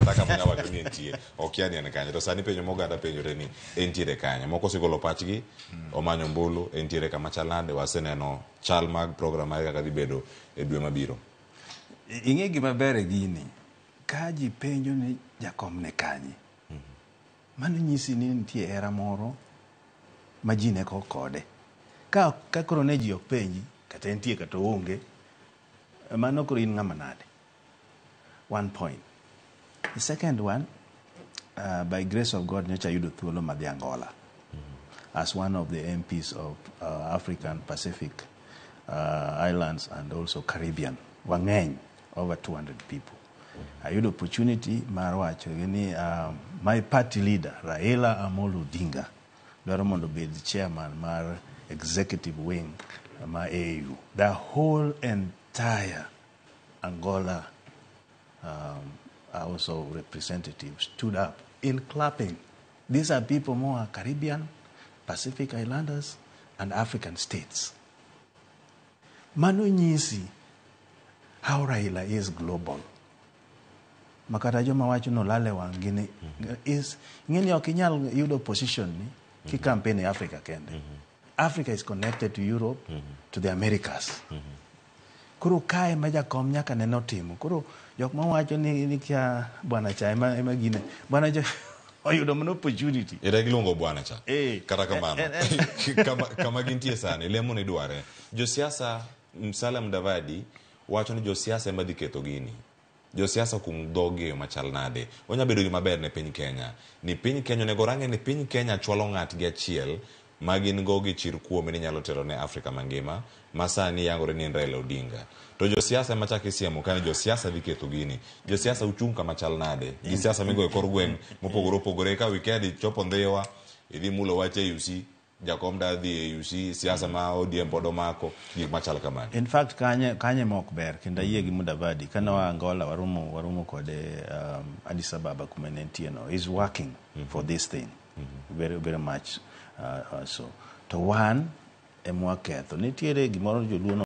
Kata kama onya wacho ni entie, okia ni en kanye. To sani penjo ma oganda penjore ni entiere kanye. Moko osegolo pachgi, omanyo ombulu, entiere kama chal nade, waseneno chal mag program mare kaka dhi bedo e dwe mabiro. Ing'e gima ber e gini, ka ji penjo ni jakom ne kanye, mano nyisi ni nitie hera moro ma ji ne ko kode. Ka koro ne ji ok penji, kata entie kata oonge, mano koro in ng'ama nade. One point. The second one, by grace of God, nyocha ayudo thuolo madhi Angola as one of the MPs of African Pacific Islands and also Caribbean. Wang'eny, over 200 people. Ayudo opportunity mar wacho ni my party leader, Raila Amolo Odinga, dwaro mondo obed chairman mar executive wing ma AU. The whole entire Angola also representatives stood up in clapping. These are people more Caribbean, Pacific Islanders, and African states. Mano nyisi how Raila is global. Makata joma wacho no lale wang' ni is ing'eni ok inyal yudo position ni ki campaign e Africa kende. Africa is connected to Europe, to the Americas. Koro kae ma jakom nyaka ne notimo. Koro jok mawacho ni kia bwana cha ema gine. Bwana cha oyudo mana opportunity. Ere giluongo bwana cha. Kata kamano, kama gintie sani, lemo ni dware. Josiasa, Musalia Mudavadi wacho ni josiasa ema dhi ketho gini. Josiasa kuom dhogi e yo machal nade. Onya bedo gima ber ne piny Kenya. Ni piny Kenya onego rang'e ni piny Kenya chwalo ng'atgi achiel ma gin go gi chir kuome ni nyalo telo ne Afrika mangima ma sani yangore ni en Raila Odinga. To josiasa ema chak isiemo ka ni josiasa dhi ketho gini. Josiasa uchung' kama chal nade? Gi siasa migoyo e kor gweng' mopogore opogore ka weekend chopo Ndhiwa, idhi mulo wach AUC, jakom da dhi AUC, siasa ma ODM pod omako, gik machal kamano. In fact, kanye mok ber kendo ayie gi Mudavadi. Kane wa Angola waromo kode Addis Ababa kuma ne entie no. He's working for this thing. Very, very much so. To wan emwa ketho. Nitiere gimoro joluo no